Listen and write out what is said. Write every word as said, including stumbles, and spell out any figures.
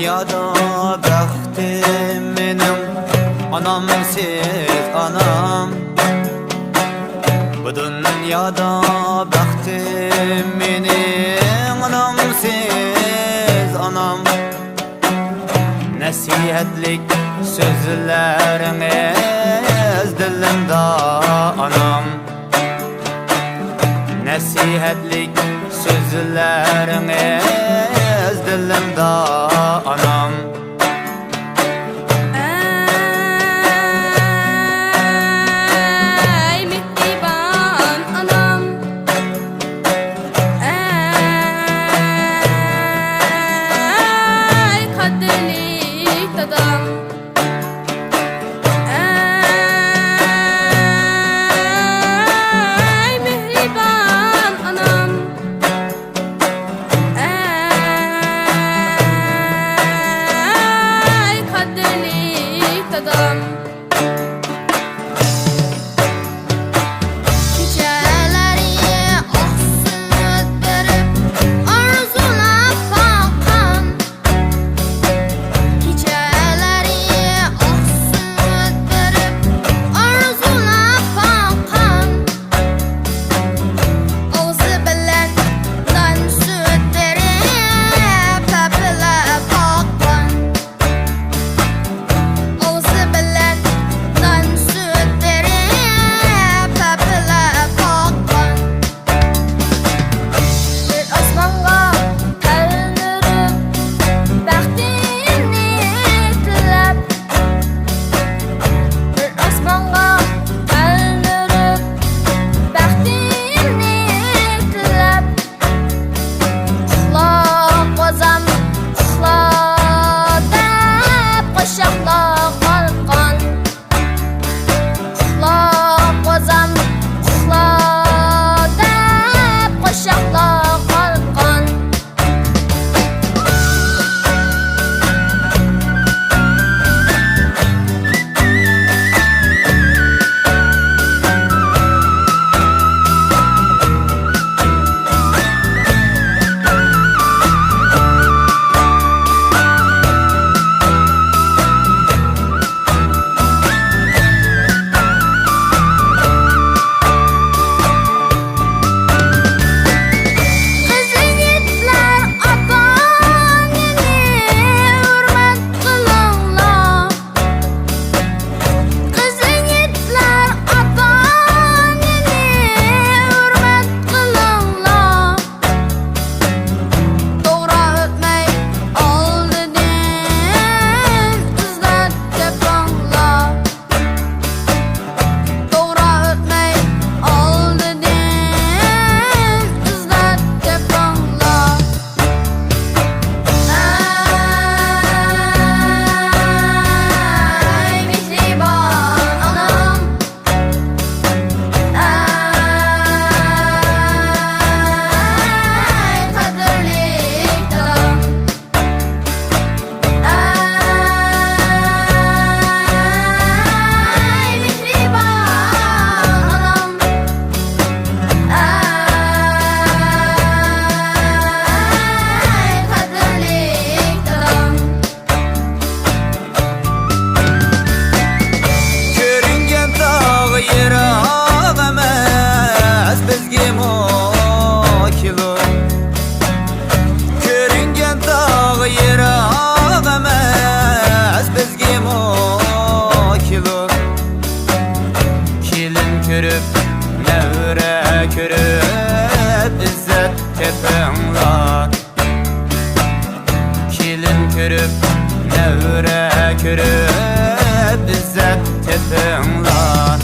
دۇنيادا بەختىم مېنىڭ ئانامسىز ئانام. بۇ دۇنيادا بەختىم مېنىڭ ئانامسىز ئانام. نەسىھەتلىك سۆزلىرىڭىز دىلىمدا ئانام. نەسىھەتلىك سۆزلىرىڭىز دىلىمدا ئانام. ئەي مېھرىبان ئانام، ئەي قەدىرلىك دادام. ئەي مېھرىبان ئانام، ئەي قەدىرلىك دادام. كېچىلەرگە ئاق سۈت بېرىپ، ئارزۇلاپ باققان. كېچىلەرگە ئاق سۈت بېرىپ، ئارزۇلاپ باققان. ئاغزى بىلەن نان سۈت بېرىپ، ھەپىلەپ باققان. ئاغزى بىلەن نان سۈت بېرىپ، ھەپىلەپ باققان. بىر ئاسمانغا تەلمۈرۈپ، بەختىمنى تىلەپ. بىر ئاسمانغا تەلمۈرۈپ، بەختىمنى تىلەپ. ئۇخلا، قوزام، ئۇخلا دەپ قوشاقلار قالقان. ئۇخلا، قوزام، ئۇخلا دەپ قوشاقلار قالقان. قىز يىگىتلەر ئاتا-ئانىنى ھۆرمەت قىلىڭلار. قىز يىگىتلەر ئاتا-ئانىنى ھۆرمەت قىلىڭلار. توغرا ئۆتمەي ئالدىدىن ئىززەت تېپىڭلار. توغرا ئۆتمەي ئالدىدىن ئىززەت تېپىڭلار. ئەي مېھرىبان ئانام، ئەي قەدىرلىك دادام. ئەي مېھرىبان ئانام، ئەي قەدىرلىك دادام. كۆرۈنگەن تاغ يىراق ئەمەس بىزگىمۇ كېلۇر. كۆرۈنگەن تاغ يىراق ئەمەس بىزگىمۇ كېلۇر. كېلىن كۆرۈپ، نەۋرە كۆرۈپ، ئىززەت تېپىڭلار. كېلىن كۆرۈپ، نەۋرە كۆرۈپ، ئىززەت تېپىڭلار.